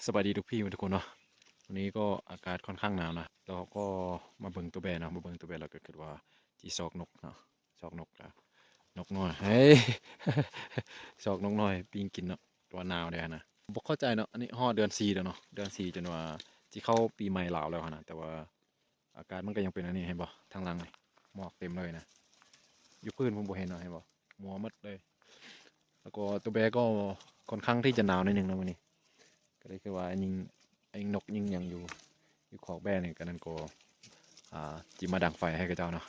ສະບາຍດີທຸກພີ່ທຸກຄົນເນາະ. ວັນນີ້ກໍອາກາດຄ່ອນຂ້າງໜາວນະ ແລ້ວເຮົາກໍມາເບິ່ງໂຕແບເນາະ ມາເບິ່ງໂຕແບ ແລ້ວກໍຄິດວ່າຊິຊອກນົກເນາະ ຊອກນົກ ກະນົກນ້ອຍ ເຮີ້ຍ ຊອກນົກນ້ອຍປີ້ງກິນເນາະ ແຕ່ວ່າໜາວແດ່ຫັ້ນນະ. ບໍ່ເຂົ້າໃຈເນາະ ອັນນີ້ຮອດເດືອນສີ່ແລ້ວເນາະ ເດືອນສີ່ ຈົນວ່າຊິເຂົ້າປີໃໝ່ລາວແລ້ວຫັ້ນນະ ແຕ່ວ່າ ອາກາດມັນກໍຍັງເປັນອັນນີ້ ເຫັນບໍ່ ທາງຫຼັງນີ້ໝອກເຕັມເລີຍນະ. ຢູ່ພື້ນພຸ້ນບໍ່ເຫັນເນາະ ເຫັນບໍ່ ມົວໝົດເລີຍ. ແລ້ວກໍໂຕແບກໍຄ່ອນຂ້າງທີ່ຈະໜາວໜ້ອຍໜຶ່ງເນາະມື້ນີ້ ກໍເລີຍຄືວ່າຍິງ ຍິງນົກຍິງຫຍັງຢູ່ ຢູ່ຄອກແບນີ້ ກໍນັ້ນກໍ ອ່າ ຊິມາດັງໄຟໃຫ້ເຂົາເຈົ້າເນາະ.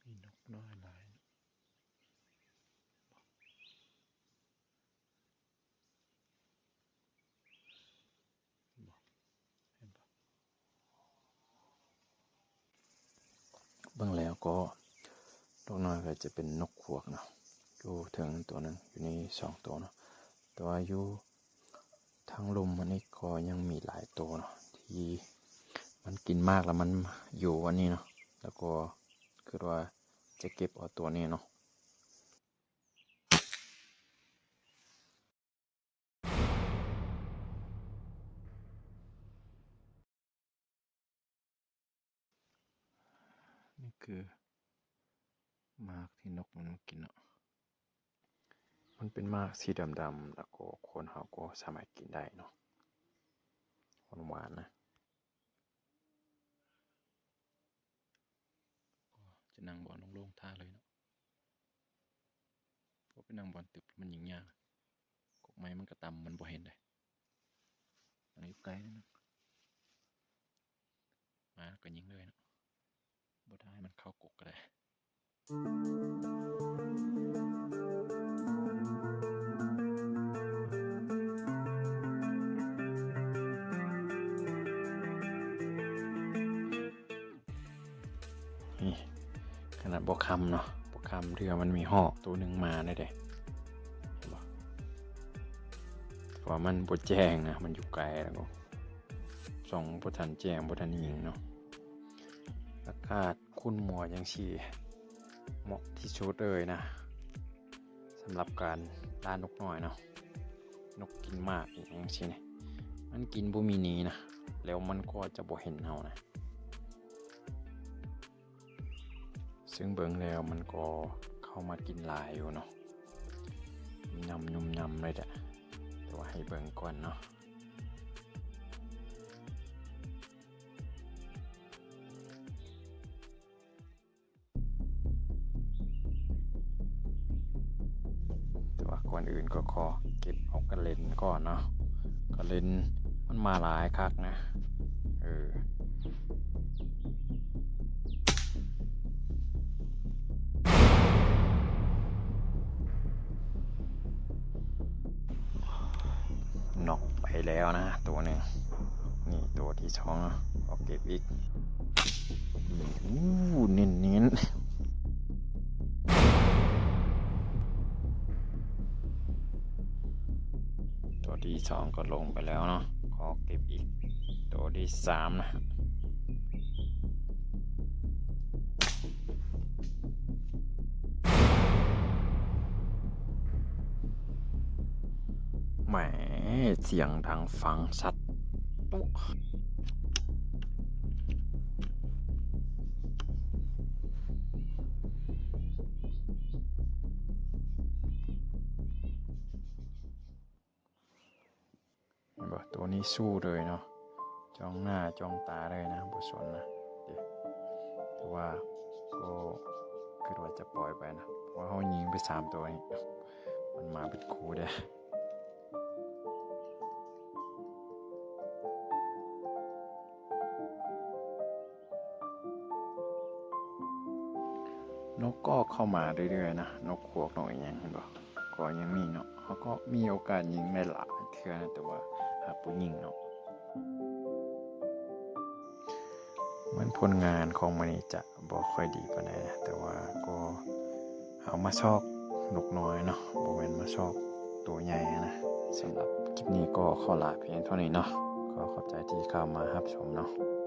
ມີນົກນ້ອຍຫຼາຍ ເຫັນບໍ່ ເຫັນບໍ່ ເບິ່ງແລ້ວກໍນົກນ້ອຍກໍຈະເປັນນົກຂວາກເນາະ ຢູ່ເທິງໂຕໜຶ່ງ ຢູ່ນີ້ສອງໂຕເນາະ ແຕ່ວ່າຢູ່ທາງລຸ່ມອັນນີ້ກໍຍັງມີຫຼາຍໂຕເນາະ ທີ່ມັນກິນໝາກແລ້ວມັນຢູ່ອັນນີ້ເນາະ ແລ້ວກໍຄິດວ່າຈະເກັບເອົາໂຕນີ້ເນາະ. ນີ້ຄືໝາກທີ່ນົກມັນມາກິນເນາະ ມັນເປັນໝາກສີດຳໆ ແລ້ວກໍຄົນເຮົາກໍສາມາດກິນໄດ້ເນາະ ຫວານໆ ນະ. ຈະນັ່ງບ່ອນໂລ່ງໆ ຖ້າເລີຍເນາະ ເພາະໄປນັ່ງບ່ອນຕຶບມັນຍິງຍາກ ກົກໄມ້ມັນກໍຕ່ຳ ມັນບໍ່ເຫັນເດ້ ມັນຢູ່ໄກນະ ມາກໍຍິງເລີຍເນາະ ບໍ່ຖ້າໃຫ້ມັນເຂົ້າກົກກໍໄດ້. ນີ້ ຂະໜາດບໍ່ຄ່ຳເນາະ ບໍ່ຄ່ຳ ເທື່ອມັນມີຮອກໂຕໜຶ່ງມາແດ່ເດ້ ເຫັນບໍ່ ເພາະວ່າມັນບໍ່ແຈ້ງນະ ມັນຢູ່ໄກ ແລ້ວກໍສ່ອງບໍ່ທັນແຈ້ງ ບໍ່ທັນຍິງເນາະ. ອາກາດຄຸນມົວຈັ່ງຊີ້ ເໝາະທີ່ສຸດເລີຍນະ ສຳລັບການລ່ານົກນ້ອຍເນາະ ນົກກິນໝາກອີ່ຫຍັງຈັ່ງຊີ້ນີ້ ມັນກິນບໍ່ມີໜີນະ ແລ້ວມັນກໍຈະບໍ່ເຫັນເຮົານະ. ເຊິ່ງເບິ່ງແລ້ວມັນກໍເຂົ້າມາກິນຫຼາຍຢູ່ເນາະ ຍຳ ຍຳ ຍຳເລີຍແຫຼະ ແຕ່ວ່າໃຫ້ເບິ່ງກ່ອນເນາະ. ແຕ່ວ່າກ່ອນອື່ນກໍຂໍເກັບເອົາກະເລັນກ່ອນເນາະ ກະເລັນມັນມາຫຼາຍຄັກນະ ເອີ. ນັອກໄປແລ້ວນະໂຕໜຶ່ງ ນີ້ໂຕທີສອງເນາະ ເອົາເກັບອີກ ໂອ້ ເນັ້ນໆ ໂຕທີສອງກໍລົງໄປແລ້ວເນາະ ຂໍເກັບອີກໂຕທີສາມນະ. ແໝ ສຽງດັງຟັງຊັດ. ເຫັນບໍ່? ໂຕນີ້ສູ້ເລີຍເນາະ ຈ້ອງໜ້າຈ້ອງຕາເລີຍນະ ບໍ່ສົນນະ. ແຕ່ວ່າກໍຄິດວ່າຈະປ່ອຍໄປນະ ເພາະວ່າເຮົາຍິງໄປສາມໂຕນີ້ ມັນມາເປັນຄູ່ເດ້. ໂ ນົກກໍເຂົ້າມາເລື້ອຍໆນະ, ນົກຄວກ ນົກອີ່ຫຍັງ ເຫັນບໍ່? ກໍຍັງມີເນາະ, ເຮົາກໍມີໂອກາດຍິງໄດ້ຫຼາຍເທື່ອນະ, ແຕ່ວ່າຫາບໍ່ຍິງເນາະ. ເໝືອນຜົນງານຂອງມື້ນີ້ຈະບໍ່ຄ່ອຍດີປານໃດນະ, ແຕ່ວ່າກໍເອົາມາຊອກນົກນ້ອຍເນາະ, ບໍ່ແມ່ນມາຊອກໂຕໃຫຍ່ນະ. ສຳລັບຄລິບນີ້ກໍຂໍລາພຽງເທົ່ານີ້ເນາະ. ຂໍຂອບໃຈທີ່ເຂົ້າມາຮັບຊົມເນາະ.